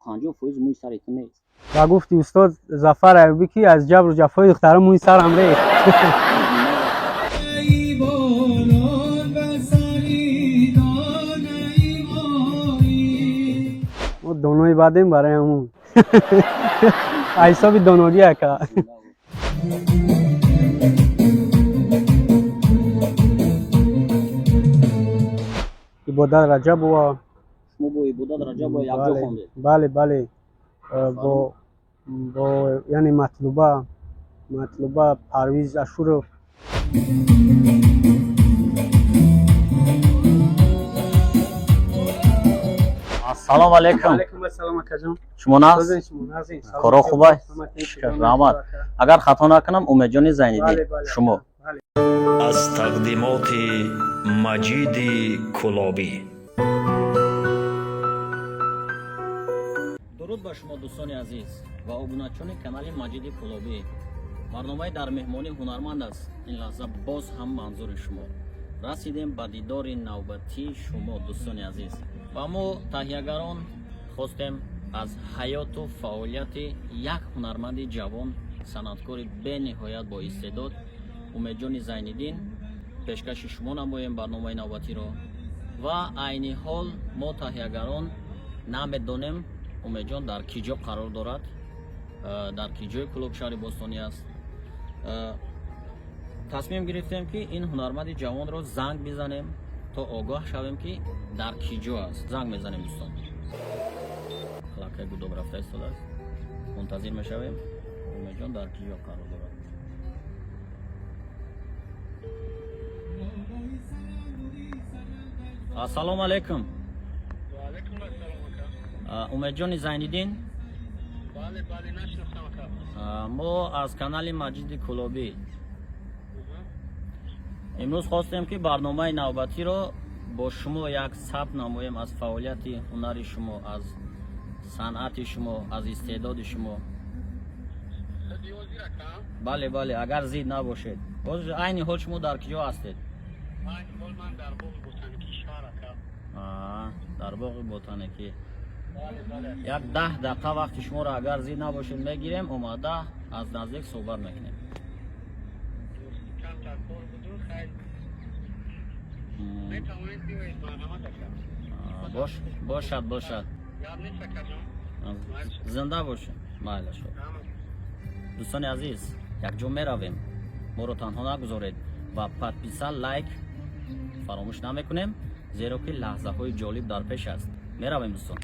50% мӯи сари ту нест. Ба гуфти устод Зафар Аюбӣ, ки аз ҷабру ҷафои духтара мӯи сарам рехт. ای باران و سری دانه مایی. Мо донои бадем, барои ҳамун аз ҳисоби доногӣ, ака. Ибодат Раҷабова. Шумо бо Ибодат Раҷабова якҷо Бале, хондед? Бале, бо яъне Матлуба, Парвиз Ашуров. Ассалому алайкум. Алайкум ассалом, акаҷон. Шумо нағз? Созен, шумо нағзин? Коро хубай? Ҳаматон. Шукр, раҳмат. Агар хато накунам, Умедҷони Зайниддин. Бале, бале. Шумо? Бале. Аз тақдимоти Маҷиди Кӯлобӣ. Дуруд ба шумо, дӯстони азиз ва обуначони канали Маҷиди Кӯлобӣ. Барномаи «Дар меҳмонӣ ҳунарманд» аст. Ин лаҳза боз ҳам манзури шумо расидем, ба дидори навбатии шумо, дӯстони азиз. Ва мо, таҳиягарон, хостем аз ҳаёту фаъолияти як ҳунарманди ҷавон, санъаткори бениҳоят боистеъдод, Умедҷони Зайниддин пешкаши шумо намоем барномаи навбатиро. Ва айни ҳол мо, таҳиягарон, намедонем, Умедҷон дар ки ҷо қарор дорад, дар ки ҷои Кӯлоб, шаҳри бостонӣ аст. Тасмим гирифтем, ки ин ҳунарманди ҷавонро занг бизанем, то огоҳ шавем, ки дар ки ҷо аст. Занг мезанем, дӯстон. Аллакай гудок рафта истодааст. Мунтазир мешавем, Умедҷон дар ки ҷо қарор дорад. Ассалому алайкум. Ваалайкум ассалом, ака. Умедҷони Зайниддин? Бале, нашинохтам, ака. Мо аз канали Маҷиди Кӯлобӣ. Имрӯз хостем, ки барномаи навбатиро бо шумо як сабт намоем аз фаъолияти ҳунари шумо, аз санъати шумо, аз истеъдоди шумо. Худи ҳозир, ака? Бале, агар зид набошед. Ҳозир, айни ҳол шумо дар киҷо ҳастед? Айни ҳол ман дар боғи ботаникии шаҳр, ака. Дар боғи ботаникӣ. Бале. Як 10 дақиқа вақти шуморо, агар зид набошед, мегирем, омада аз наздик суҳбат мекунем. Камтар кор буду, хайр. Метавонед биёед, марҳамат, ака. Бошад. Гап нест, акаҷон. Зинда бошед, майла шуд. Дӯстони азиз, якҷо меравем, моро танҳо нагузоред ва подписаться, лайк фаромӯш намекунем, зеро ки лаҳзаҳои ҷолиб дар пеш аст. Меравем, дӯстон.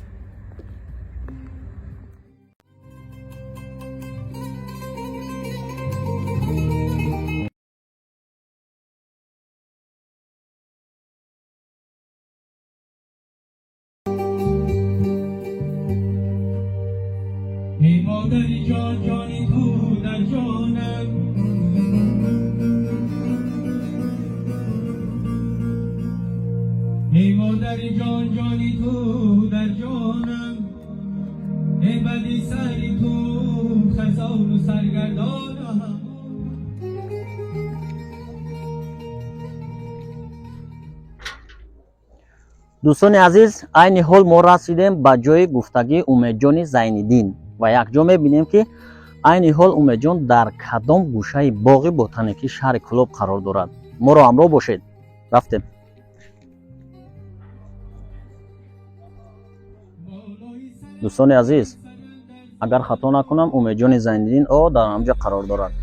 ای مادری جان، جانی تو در جانم. ای مادری جان، جانی تو در جانم. ای بدی سری تو خزان و سرگردانم. Дӯстони азиз, айни ҳол мо расидем ба ҷои гуфтагии Умедҷони Зайниддин ва якҷо мебинем, ки айни ҳол Умедҷон дар кадом гӯшаи боғи ботаникии шаҳри Кӯлоб қарор дорад. Моро ҳамроҳ бошед, рафтем. Дӯстони азиз, агар хато накунам, Умедҷони Зайниддин о дар ҳамҷа қарор дорад.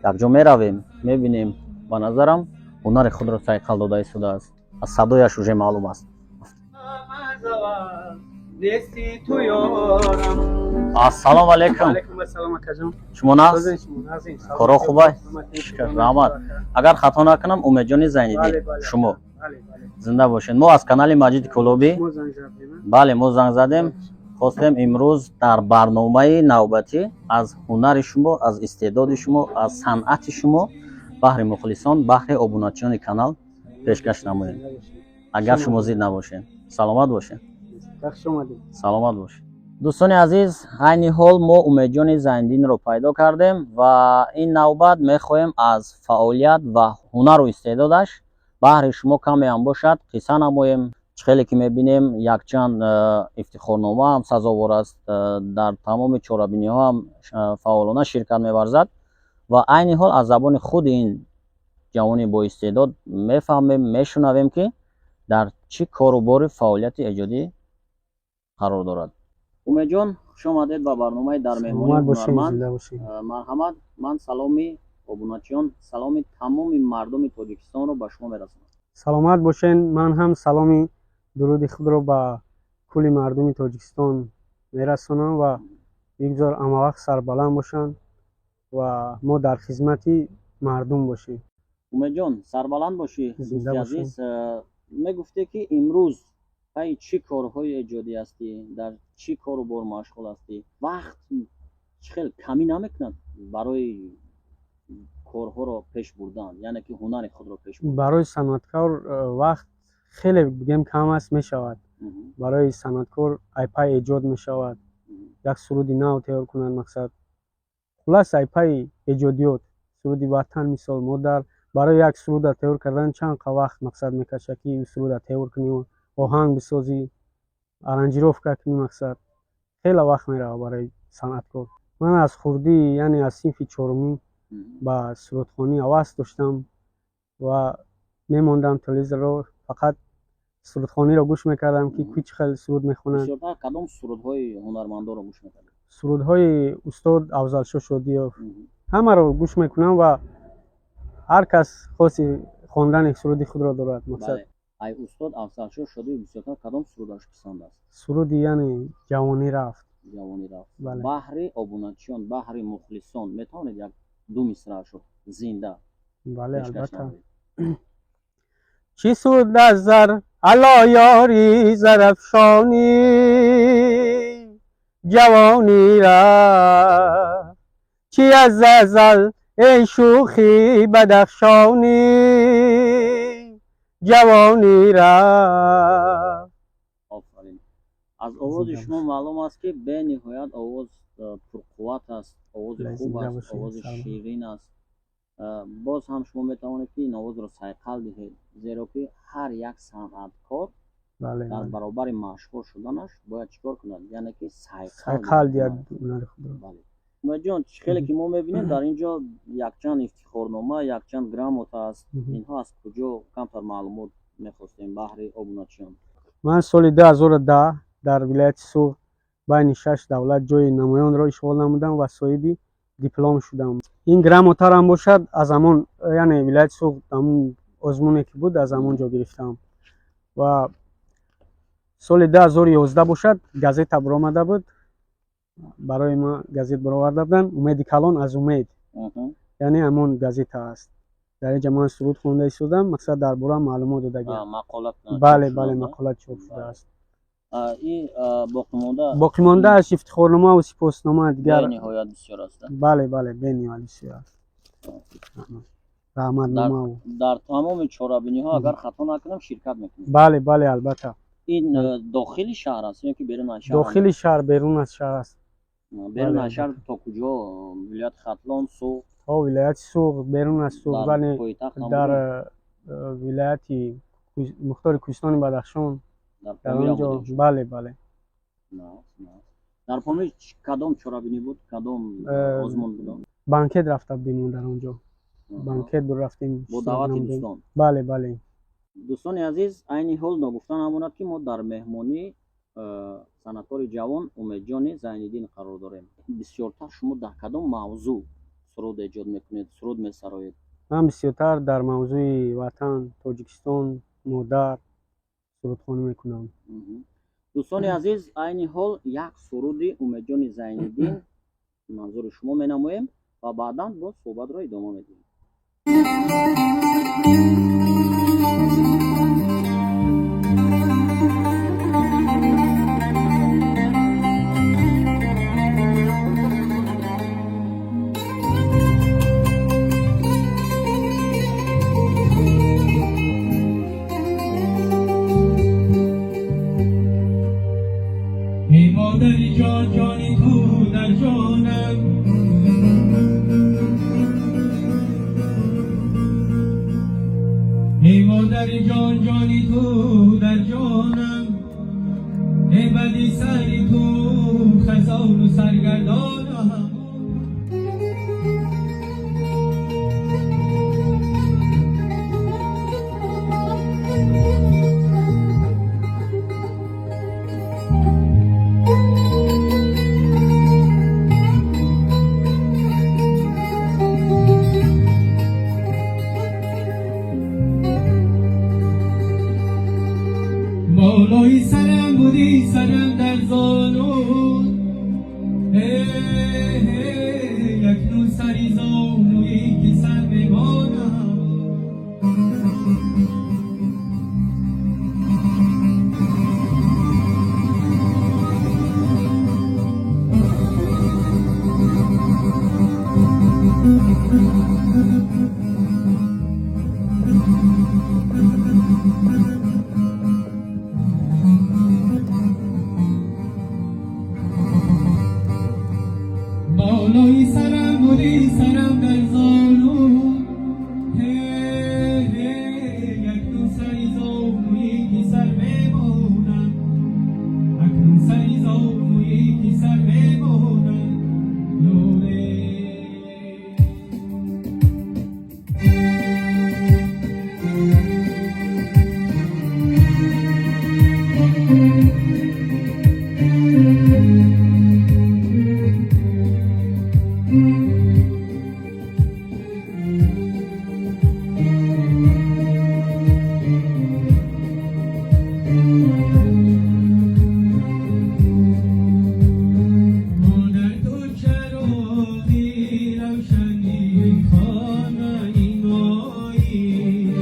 Якҷо меравем, мебинем. Ба назарам, ҳунари худро сайқал дода истодааст, аз садояш уже маълум аст. Нести ту ёрам. Ассалому алайкум. Алайкум ассалом, акаҷон. Шумо нағз? Созен, шумо нағзин? Коро хубай? Ҳаматон. Шукр, раҳмат. Агар хато накунам, Умедҷони Зайниддин. Бале. Шумо? Бале. Зинда бошед. Мо аз канали Маҷиди Кӯлобӣ. Шумо занг задем, а? Бале, мо занг задем, хостем имрӯз дар барномаи навбатӣ аз ҳунари шумо, аз истеъдоди шумо, аз санъати шумо баҳри мухлисон, баҳри обуначиёни канал пешкаш намоем, агар шумо зид набошед. Саломат бошед. Хуш омадед. Саломат бошед. Дӯстони азиз, айни ҳол мо Умедҷони Зайниддинро пайдо кардем ва ин навбат мехоҳем аз фаъолият ва ҳунару истеъдодаш баҳри шумо камеам бошад қисса намоем. Чӣ хеле ки мебинем, якчанд ифтихорнома ҳам сазовор аст, дар тамоми чорабиниҳо ҳам фаъолона ширкат меварзад ва айни ҳол аз забони худи ин ҷавони боистеъдод мефаҳмем, мешунавем, ки дар чӣ кору бори фаъолияти эҷодӣ қарор дорад. Умедҷон, хуш омадед ба барномаи «Дар меҳмонии Саломат бошед, ҳунарманд». Зинда бошед. Марҳамат, ман саломи обуначиён, саломи тамоми мардуми Тоҷикистонро ба шумо мерасонам. Саломат бошед. Ман ҳам саломи дуруди худро ба кулли мардуми Тоҷикистон мерасонам ва бигзор ҳамавақт сарбаланд бошанд ва мо дар хизмати мардум бошем. Умедҷон, сарбаланд бошӣ. Зинда Дӯсти бошед. азиз, мегуфте, ки имрӯз пайи чӣ корҳои эҷодӣ ҳастӣ, дар чӣ кору бор машғул ҳастӣ? Вақт чӣ хел камӣ намекунад барои корҳоро пеш бурдан, яъне ки ҳунари худро пеш бурдан? Барои санъаткор вақт хеле, бигем, кам аст, мешавад. Барои санъаткор айпай эҷод мешавад, як суруди нав тайёр кунад, мақсад, хулас, айпайи эҷодиёт, суруди ватан, мисол, модар. Барои як суруда тайёр кардан чанд қа вақт, мақсад, мекашад, ки ин суруда тайёр кунӣ, оҳанг бисозӣ, аранжировка кунӣ, мақсад, хеле вақт меравад барои санъаткор. Ман аз хурдӣ, яъне аз синфи чорумӣ, ба сурудхонӣ ҳавас доштам ва мемондам телевизорро, фақат сурудхониро гӯш мекардам, ки ки чӣ хел суруд мехонанд. Бисёртар кадом сурудҳои ҳунармандонро гӯш мекардед? Сурудҳои устод Афзалшо Шодиёв, ҳамаро гӯш мекунам ва ҳар кас хоси хондани суруди худро дорад, мақсад. Бале, ай устод Афзалшо Шодиев бисёртар кадом сурудаш писанд аст? Суруди, яъне, «Ҷавонӣ рафт». «Ҷавонӣ рафт». Бале. Баҳри обуначиён, баҳри мухлисон метавонед як ду мисраашро зинда Бале, пешкаш албатта. намоед? Чӣ суд аз зар, ало ёри зарафшонӣ, ҷавонӣ рафт, чӣ аз азал, эй шӯхи бадахшонӣ, ҷавонӣ рафт. Офарин! Аз овози Зинда шумо маълум аст, ки бениҳоят овоз пурқувват аст, овози Бале, хуб зинда аст, бошед, овози саломат. ширин аст. Боз ҳам шумо метавонед, ки ин овозро сайқал диҳед, зеро ки ҳар як санъаткор дар баробари машҳур шуданаш бояд чӣ кор кунад? Яъне ки сайқал сайқал диҳад кунад. Ҳунари худро. Бале, Умедҷон, чӣ хеле ки мо мебинем, дар ин ҷо якчанд ифтихорнома, якчанд грамота аст. Инҳо аз куҷо? Камтар маълумот мехостем баҳри обуначиён. Ман соли 2010 дар вилояти Суғд байни шаш давлат ҷои намоёнро ишғол намудам ва соҳиби диплом шудам. Ин грамотарам бошад, аз ҳамон, яъне вилояти Суғд, ҳамун озмуне ки буд, аз ҳамон ҷо гирифтам. Ва соли 2011 бошад, газета баромада буд, барои ман газет бароварда буданд, «Умеди калон аз умед», яъне ҳамон газета аст. Дар инҷа ман суруд хонда истодам, мақсад, дар бораам маълумот додагиам. Мақола Бале. чоп Бале. шуда? Мақола чоп шудааст. Ин боқимонда? Боқимондааш ифтихорномаву сипоснома, дигар. Бениҳоят бисёр аст. Бале, бениҳоят бисёр аст, раҳматномаву. Дар тамоми чорабиниҳо, агар хато накунам, ширкат мекунед? Бале, албатта. Ин дохили шаҳр аст ё ки берун аз шаҳр? Дохили шаҳр, берун аз шаҳр аст. Берун Бале, аз шаҳр то куҷо? Вилояти Хатлон, Суғд? То вилояти Суғд, берун аз Суғд. Дар Бале. пойтахт ҳам Дар будед? Вилояти мухтори Кӯҳистони Бадахшон. Дар Дар Помир он ҷо. будед? Бале. Нағз. Дар Помир кадом чорабинӣ буд, кадом озмун буд? Банкет рафта будем мо дар он ҷо, банкет буд, рафтем, Бо иштирок даъвати намудем. дӯстон? Бале. Дӯстони азиз, айни ҳол ногуфта намонад, ки мо дар меҳмонии санъаткори ҷавон Умедҷони Зайниддин қарор дорем. Бисёртар шумо дар кадом мавзӯъ суруд эҷод мекунед, суруд месароед? Ман бисёртар дар мавзӯи ватан, Тоҷикистон, модар сурудхонӣ мекунам. Дӯстони азиз, айни ҳол як суруди Умедҷони Зайниддин манзури шумо менамоем ва баъдан боз суҳбатро идома медиҳем. Эй модари ҷон, ҷони ту дар ҷонам, эй. Дар ҷон, ҷони ту дар ҷонам, эй бади сари ту хазону саргардонам. بالای سرم بودی، سرم در زانو، اکنون سری زانویی که سر بمانم. بالای سرم بودی، سرم در زانو، اکنون سری زانویی که سر بمانم، اکنون سری زانویی که سر بمانم. یاره مادر تو چراغی روشنی خانه مایی،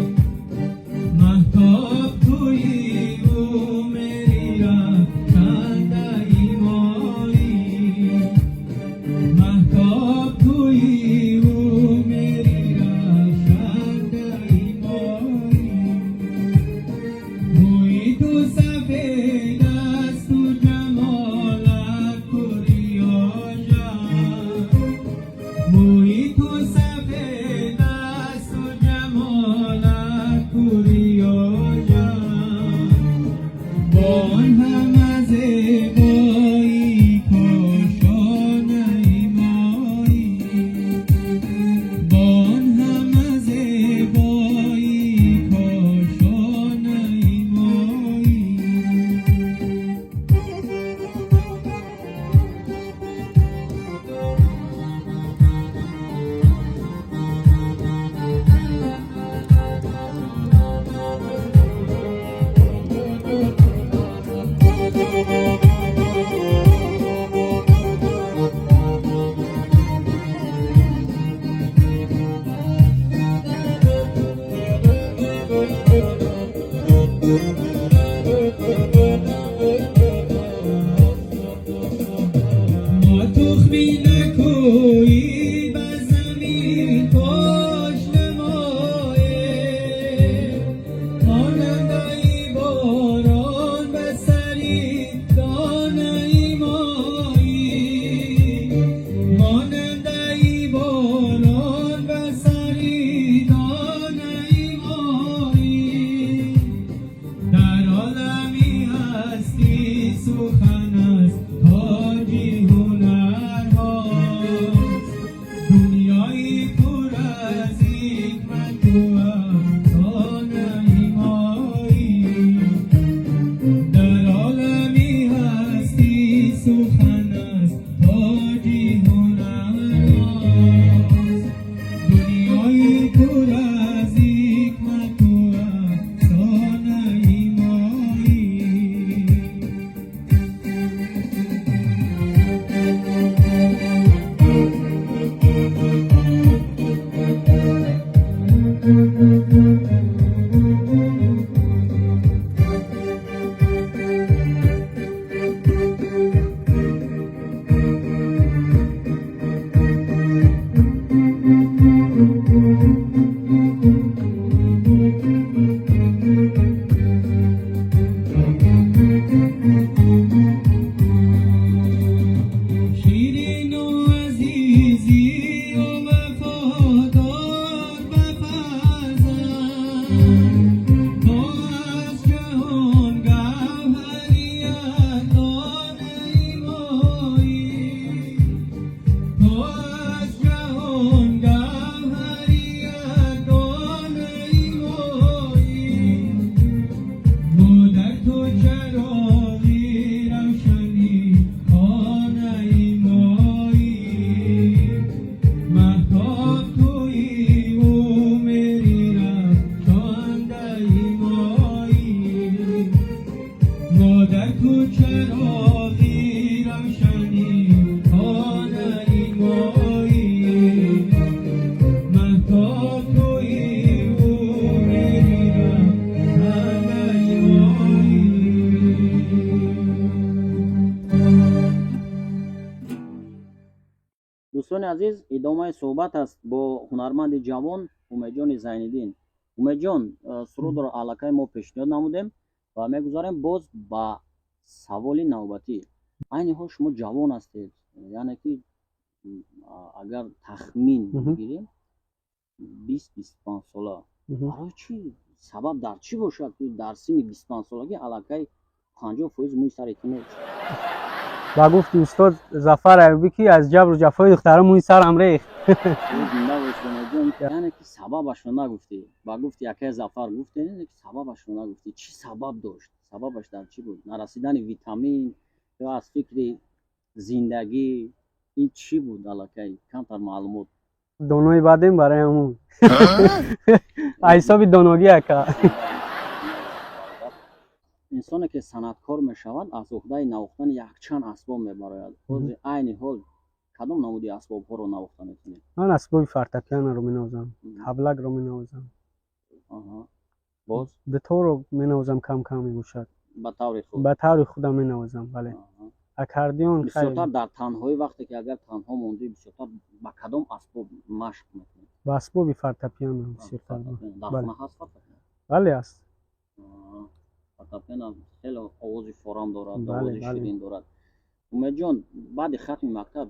مهتاب تویی و مری رخشنده مایی، مهتاب تویی و مری رخشنده مایی. موی تو سفید است و جمالت پریاژم، موی تو سفید است و جمالت پریاژم، با آن همه زیبایی کاشانه مایی، با آن همه زیبایی کاشانه مایی. ما تخمی نکویی بر زمین پاش نمایه، مانند ای باران به سری دانه مایی، مانند ای باران به سری دانه مایی. در عالمی هستی سخن از تاجی هنرهاست، دنیایی پر از حکمت و افسانه مایی. در عالمی هستی سخن از تاجی هنرهاست، دنیایی پر از حکمت و افسانه مایی. Дӯстони азиз, идомаи суҳбат аст бо ҳунарманди ҷавон Умедҷони Зайниддин. Умедҷон, сурудро аллакай мо пешниҳод намудем ва мегузарем боз ба саволи навбатӣ. Айни ҳол шумо ҷавон ҳастед, яъне ки агар тахмин бигирем, 20-25 сола. Барои чӣ, сабаб дар чӣ бошад, ки дар синни 25-солагӣ аллакай 50% мӯи сари ту нест? Ба гуфти устод Зафар Аюбӣ, ки аз ҷабру ҷафои духтара мӯи сарам рехт. Зинда бош, Умедҷон. Яъне ки сабабашро нагуфтӣ. Ба гуфти акай Зафар гуфтӣ, ки сабабашро нагуфтӣ. Чӣ сабаб дошт? Сабабаш дар чӣ буд? Нарасидани витамин ё аз фикри зиндагӣ, ин чӣ буд? Аллакай камтар маълумот. Донои бадем, барои ҳамун, аз ҳисоби доногӣ, ака. Инсоне ки санъаткор мешавад, аз уҳдаи навохтани якчанд асбоб мебарояд. Ҳозир, айни ҳол, кадом намуди асбобҳоро навохта метавонед? Ман асбоби фортепианоро менавозам, таблакро менавозам. Боз? Дуторо менавозам, кам кам мебошад. Ба таври худ? Ба таври худам менавозам, бале. Аккордеон. Бисёртар дар танҳоӣ, вақте ки агар танҳо мондӣ, бисёртар ба кадом асбоб машқ мекунед? Ба асбоби фортепиано бисёртар. Дар Бале. хона ҳаст фортепиано? Бале, аст. Фортепиано хеле овози форам дорад, Бале, овози бале. ширин дорад. Умедҷон, баъди хатми мактаб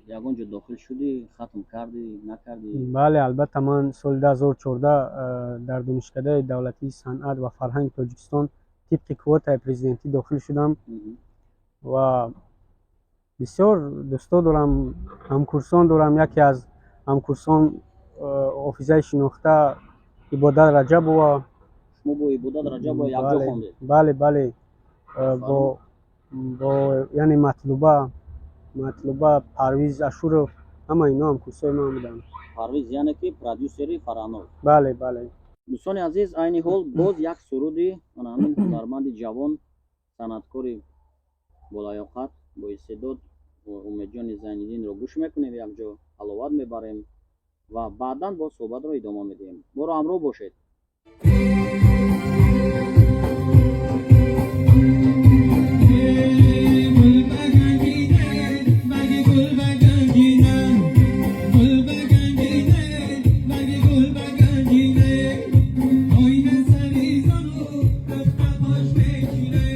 ягон ҷо дохил шудӣ, хатм кардӣ, накардӣ? Бале, албатта, ман соли 2014 дар Донишкадаи давлатии санъат ва фарҳанги Тоҷикистон тибқи квотаи президентӣ дохил шудам ва бисёр дӯсто дорам, ҳамкурсон дорам. Яке аз ҳамкурсон ҳофизаи шинохта Ибодат Раҷабова. Шумо бо Ибодат Раҷабова якҷо Бале, хондед? Бале, бо яъне Матлуба, Парвиз Ашуров, ҳама ино ҳамкурсои ман буданд. Парвиз, яъне ки продюсери Фараҳнок? Бале. Дӯстони азиз, айни ҳол боз як суруди ана ҳамин ҳунарманди ҷавон, санъаткори болаёқат, боистеъдод Умедҷони Зайниддинро гӯш мекунем, якҷо ҳаловат мебарем ва баъдан боз суҳбатро идома медиҳем. Моро ҳамроҳ бошед. Гул багангине, барги гул багангине, гул багангине, барги гул багангине, оина сари зону духта пош мечине,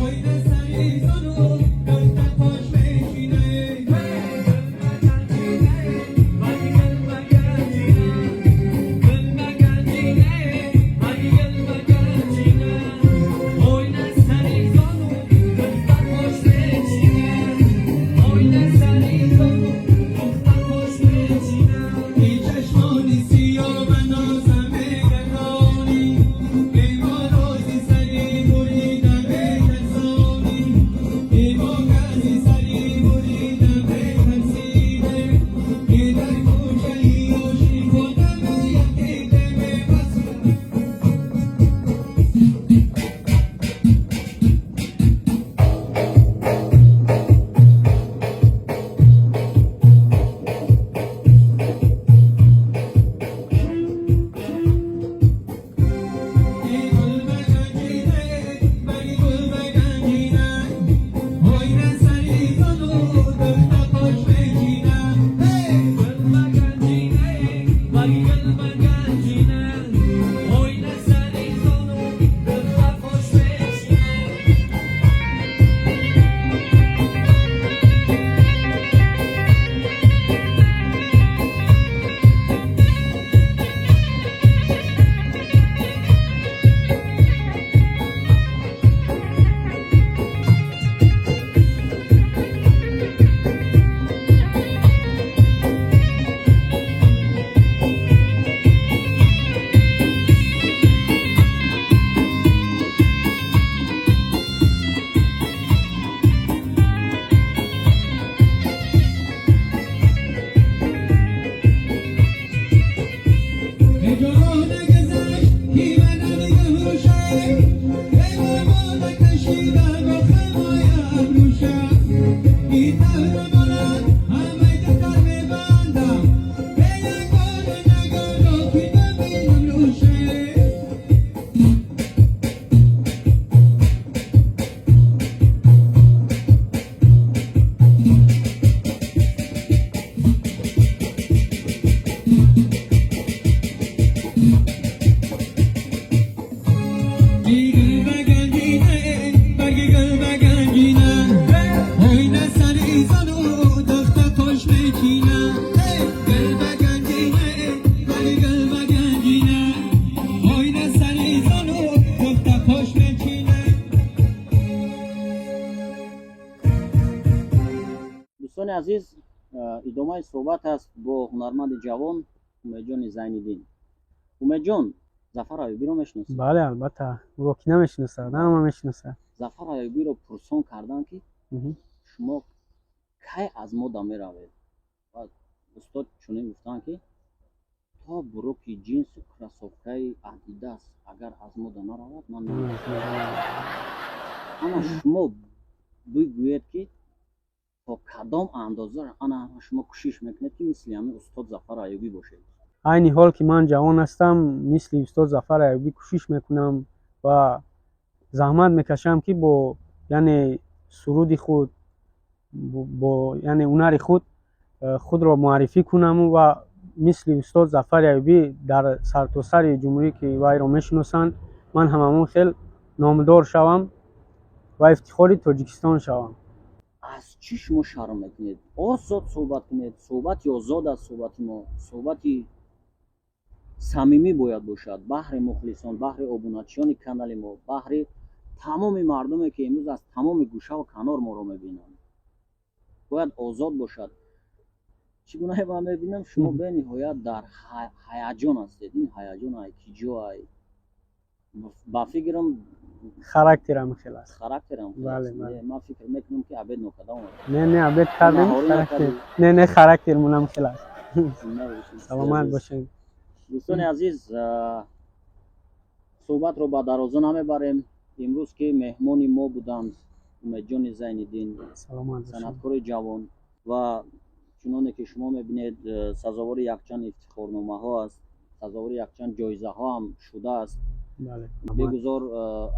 оина сари зону духта пош мечине. Гул багангине, барги гул багангине, гул багангине, барги гул багангине. Дӯстони азиз, идомаи суҳбат аст бо ҳунарманди ҷавон Умедҷони Зайниддин. Умедҷон, Зафар Аюбиро мешиносед? Бале, албатта, ӯро ки намешиносад, ҳама мешиносад. Зафар Аюбиро пурсон кардам, ки шумо кай аз мода меравед, ва устод чунин гуфтанд, ки то брюки ҷинсу кроссовкаи Адидас агар аз мода наравад, ман намеравам. Ана шумо бигӯед, ки то кадом андоза ана шумо кӯшиш мекунед, ки мисли ҳамин устод Зафар Аюбӣ бошед? Айни ҳол ки ман ҷавон ҳастам, мисли устод Зафар Аюбӣ кӯшиш мекунам ва заҳмат мекашам, ки бо, яъне, суруди худ, бо, яъне, ҳунари худ худро муаррифӣ кунаму ва мисли устод Зафари Аюбӣ дар сартосари ҷумҳурӣ, ки вайро мешиносанд, ман ҳам ҳамон хел номдор шавам ва ифтихори Тоҷикистон шавам. Аз чӣ шумо шарм мекунед? Озод суҳбат кунед. Суҳбати озод аст суҳбати мо, суҳбати самимӣ бояд бошад баҳри мухлисон, баҳри обуначиёни канали мо, баҳри тамоми мардуме, ки имрӯз аз тамоми гӯшаву канор моро мебинанд. Бояд озод бошад. Чӣ гунае ман мебинам, шумо бениҳоят дар ҳаяҷон ҳастед. Ин ҳаяҷон ай ки ҷо ай ба фикрам? Характерам хел аст. Характерам. Бале, бале. Ман фикр мекунам, ки обед нокарда омадам. Не, не, обед кардем. Наҳорӣ характер накардӣ? Не, не, характермонам хел аст. Зинда бошед. Саломат бошед. Дӯстони азиз, суҳбатро ба дароза намебарем. Имрӯз ки меҳмони мо буданд Умедҷони Зайниддин, Саломат бошед. санъаткори ҷавон, ва чуноне ки шумо мебинед, сазовори якчанд ифтихорномаҳо аст, сазовори якчанд ҷоизаҳо ҳам шудааст. Бигузор,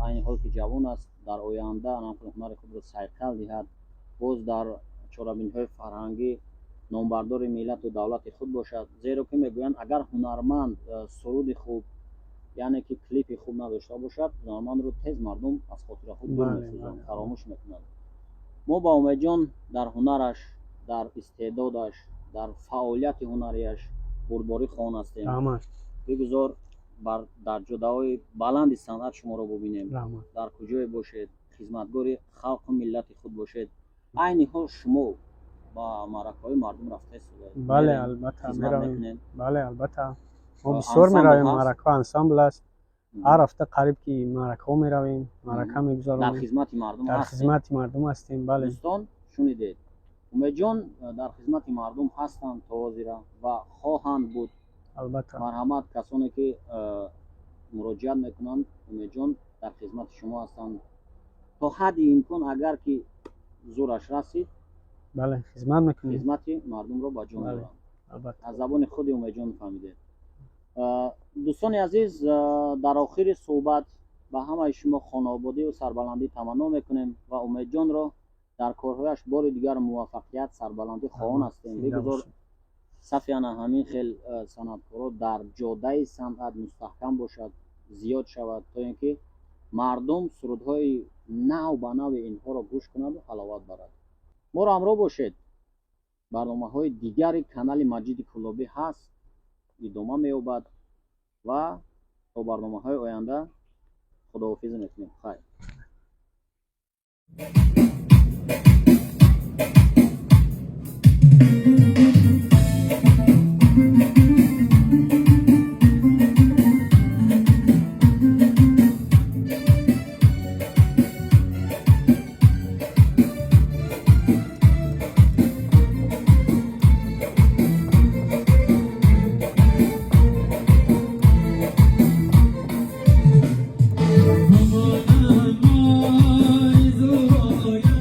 айни ҳол ки ҷавон аст, дар оянда ҳунари худро сайқал диҳад, боз дар чорабиниҳои фарҳангӣ номбардори миллату давлати худ бошад. Зеро ки мегӯянд, агар ҳунарманд суруди хуб, яъне ки клипи хуб надошта бошад, ҳунармандро тез мардум аз хотира худ дур месӯзанд, фаромӯш мекунанд. Мо ба Умедҷон дар ҳунараш, дар истеъдодаш, дар фаъолияти ҳунарияш бурдборӣ хоҳон ҳастем. Раҳмат. Бигузор дар ҷодаҳои баланди санъат шуморо бубинем. Раҳмат. Дар куҷое бошед, хизматгори халқу миллати худ бошед. Айни ҳол шумо ба маъракаҳои мардум рафта истодаед? Бале, албатта, Хизмат меравем. мекунед? Бале, албатта, мо бисёр Ансамбл меравем. ҳаст? Маъракаҳо, ансамбл аст. Ҳар ҳафта қариб ки маъракаҳо меравем, маърака Дар мегузаронем. хизмати мардум Дар ҳастед. хизмати мардум ҳастем, бале. Дӯстон, шунидед, Умедҷон дар хизмати мардум ҳастанд то ҳозира ва хоҳанд буд. Албатта. Марҳамат, касоне ки муроҷиат мекунанд, Умедҷон дар хизмати шумо ҳастанд. То ҳадди имкон, агар ки зӯраш расид, Бале, хизмат мекунем. хизмати мардумро ба ҷо Бале. меоранд. Албатта. Аз забони худи Умедҷон фаҳмидед. Дӯстони азиз, дар охири суҳбат ба ҳамаи шумо хонаободию сарбаландӣ таманно мекунем ва Умедҷонро дар корҳояш бори дигар муваффақият, сарбаландӣ хоҳон ҳастем. Зинда Бигузор бошед. сафи ана ҳамин хел санъаткоро дар ҷодаи санъат мустаҳкам бошад, зиёд шавад, то ин ки мардум сурудҳои нав ба нави инҳоро гӯш кунаду ҳаловат барад. Моро ҳамроҳ бошед, барномаҳои дигари канали Маҷиди Кӯлобӣ ҳаст, идома меёбад, ва то барномаҳои оянда худоҳофизӣ мекунем. Хайр. گمانم آرزویم.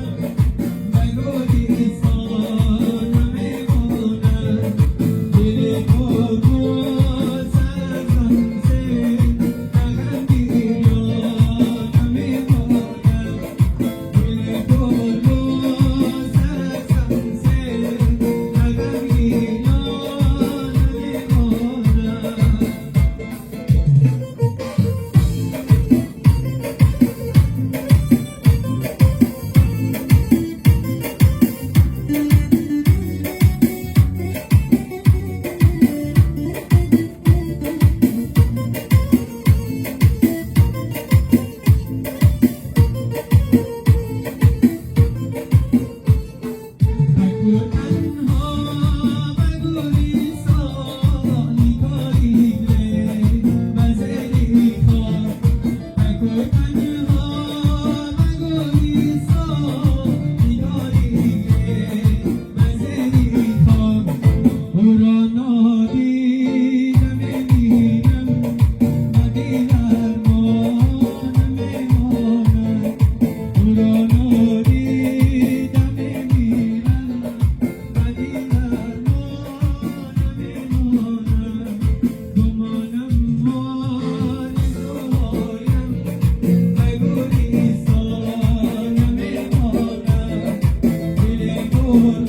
Кун.